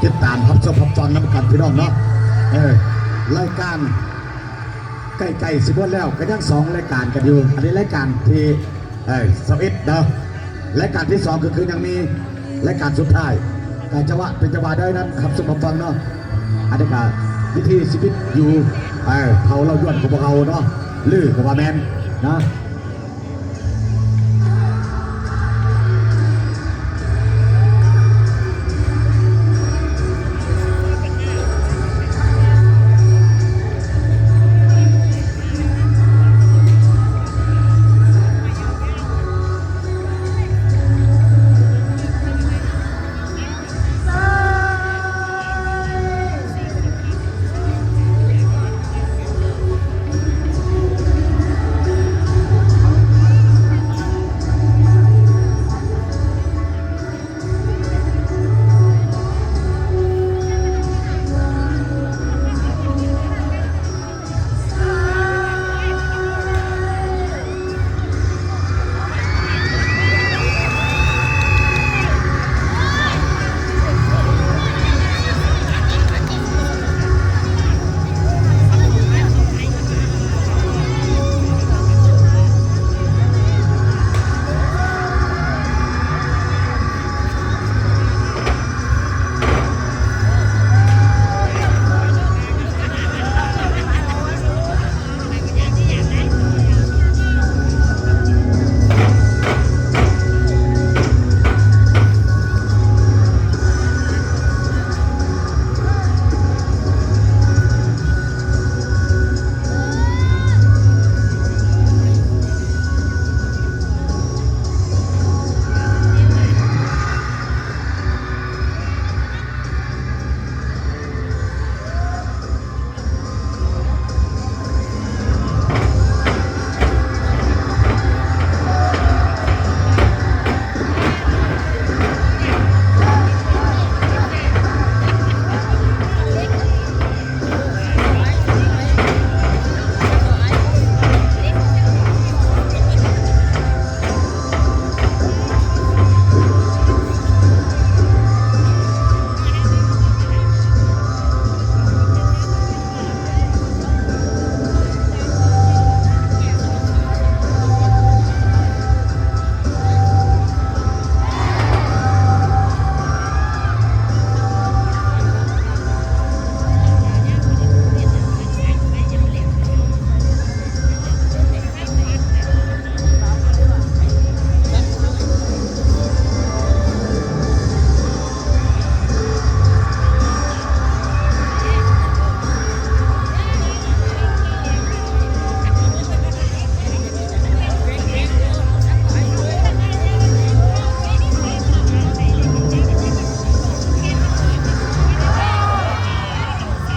ຕິດຕາມຮັບຊົມຮັບຟັງນຳກັນພີ່ນ້ອງເນາະ. ເອີ ລາຍການໃກ້ໆຊິໝົດແລ້ວ ກໍຍັງສອງລາຍການກັນຢູ່. ອັນນີ້ລາຍການທີ ເອີ ຊາວເອັດເນາະ. ລາຍການທີສອງກໍຄືຍັງມີລາຍການສຸດທ້າຍ ກະຈະວ່າເປັນຈະວ່າໄດ້ນັ້ນ ຮັບຊົມຮັບຟັງເນາະ. ອັນນີ້ກະວິຖີຊີວິດຢູ່ ເອີ ເຜົ່າເຫຼົ່າຍວນຂອງພວກເຮົາເນາະ ຫຼືກໍວ່າແມ່ນເນາະ.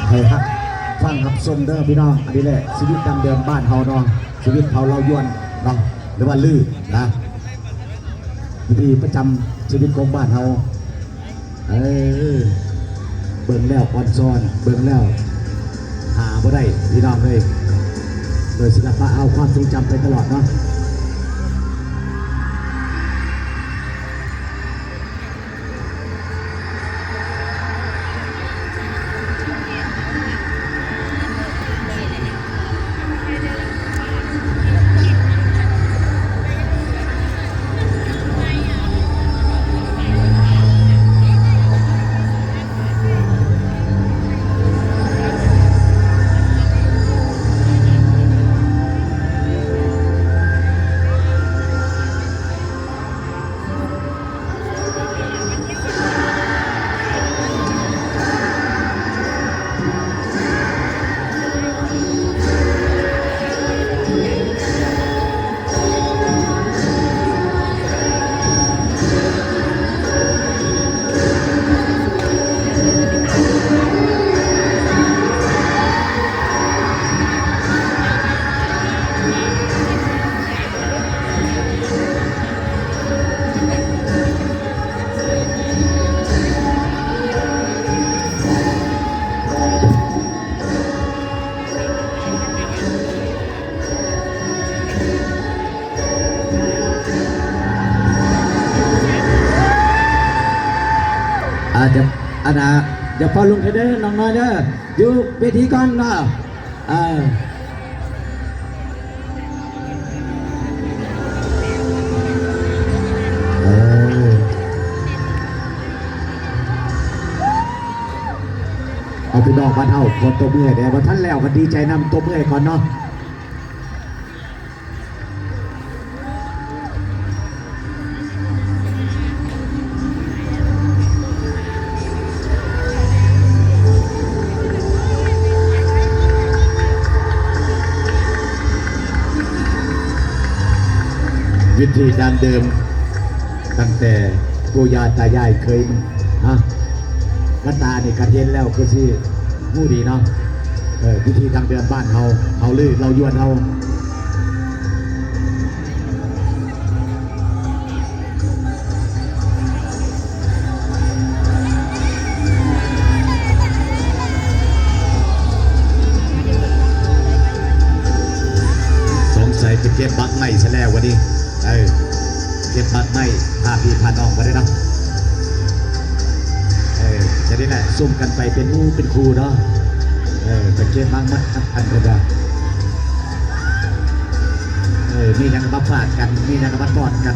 ໃຫ້ຮັບ ຟັງຮັບຊົມເດີພີ່ນ້ອງ. ອັນນີ້ແຫຼະຊີວິດດັ້ງເດີມບ້ານເຮົາເນາະ ຊີວິດເຜົ່າເລົ່າຢວນເນາະ ຫຼືວ່າລືນະ ວິຖີປະຈຳຊີວິດຂອງບ້ານເຮົາ. ເອີ ເບິ່ງແລ້ວອ່ອນຊອນ ເບິ່ງແລ້ວຫາບໍ່ໄດ້ພີ່ນ້ອງເອີຍ ໂດຍສິລະປະເອົາຄວາມຊົງຈຳໄປຕະຫຼອດເນາະ. ອາດຈະ ອັນນ່າ ຢ່າຟ້າວລົງເດີນ້ອງນ້ອຍເດີ ຢູ່ເວທີກ່ອນເນາະ ເອີ ເອີ ເອົາ ພີ່ນ້ອງບ້ານເຮົາ ຂໍຕົບມືໃຫ້ແດ່ ບໍ່ທັນແລ້ວກໍດີໃຈນຳ ຕົບມືໃຫ້ກ່ອນເນາະ. ວິທີດັ້ງເດີມ ຕັ້ງແຕ່ປູ່ຍ່າຕາຍາຍເຄີຍ ຮະ ກະຕານີ້ກະເຫັນແລ້ວຄືຊິຮູ້ດີເນາະ ເອີ ວິທີດັ້ງເດີມບ້ານເຮົາ ເຮົາລື ເລົ່າຢວນເຮົາ ສົງໄສໄປເກັບໝາກໄມ້ຊະແລ້ວວະນີ້ ເອີ ເກັບໝາກໄມ້ ພາພີ່ພານ້ອງໄປເດ້ເນາະ ເອີ ຈະໄດ້ແຫຼະ ຊຸ່ມກັນໄປເປັນໝູ່ເປັນຄູ່ເນາະ ເອີ ໄປເກັບໝາກໄມ້ນຳກັນເດີ ເອີ ມີຫຍັງກໍມາຝາກກັນ ມີຫຍັງກໍມາຕ້ອນກັນ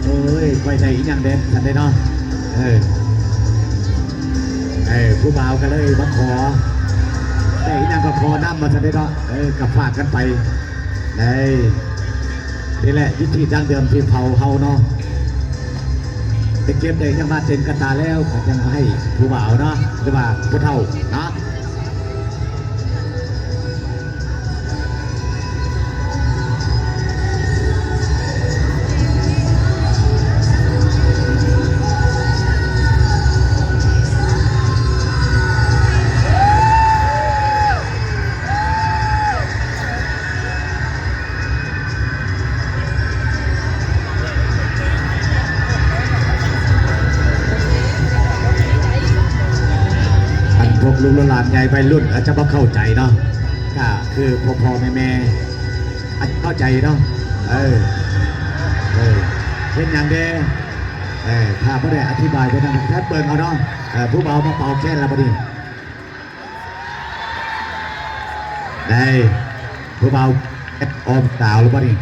ໂອ້ຍ ຂ້ອຍໄດ້ອີຫຍັງແດ່ ຊັ້ນເດ້ເນາະ ເອີ ເອີ ຜູ້ບ່າວກໍເລີຍມາຂໍ ໄດ້ອີຫຍັງກໍຂໍນຳ ວ່າຊັ້ນເດ້ເນາະ ເອີ ກໍຝາກກັນໄປ ໄດ້ ນີ້ແຫຼະ ວິທີດັ້ງເດີມທີ່ເຜົ່າເຮົາເນາະ ໄປເກັບໄດ້ຫຍັງມາເຕັມກະຕາແລ້ວ ກໍຈັ່ງໃຫ້ຜູ້ບ່າວເນາະ ຫຼືວ່າຜູ້ເຖົ້າເນາະ. ອັນພວກລູກຫຼານໃຫຍ່ໄວລຸ້ນອາດຈະບໍ່ເຂົ້າໃຈເນາະ ກະຄືພໍ່ໆແມ່ໆ ອາດເຂົ້າໃຈເນາະ ເອີ ເອີ ເຮັດຫຍັງແດ່ ເອີ ຖ້າບໍ່ໄດ້ອະທິບາຍໄປນຳ ແຄ່ເບິ່ງເອົາເນາະ ເອີ ຜູ້ບ່າວມາເປົ່າແຄນລະບັດນີ້ ໄດ້ ຜູ້ບ່າວແຄນອອມສາວລະບັດນີ້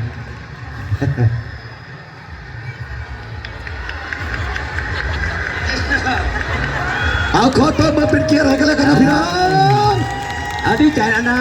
ເອົາ ຂໍຕົບມືເປັນກຽດໃຫ້ກັນແລ້ວກັນນະພີ່ນ້ອງ ເອົາ ດີໃຈນະນະ.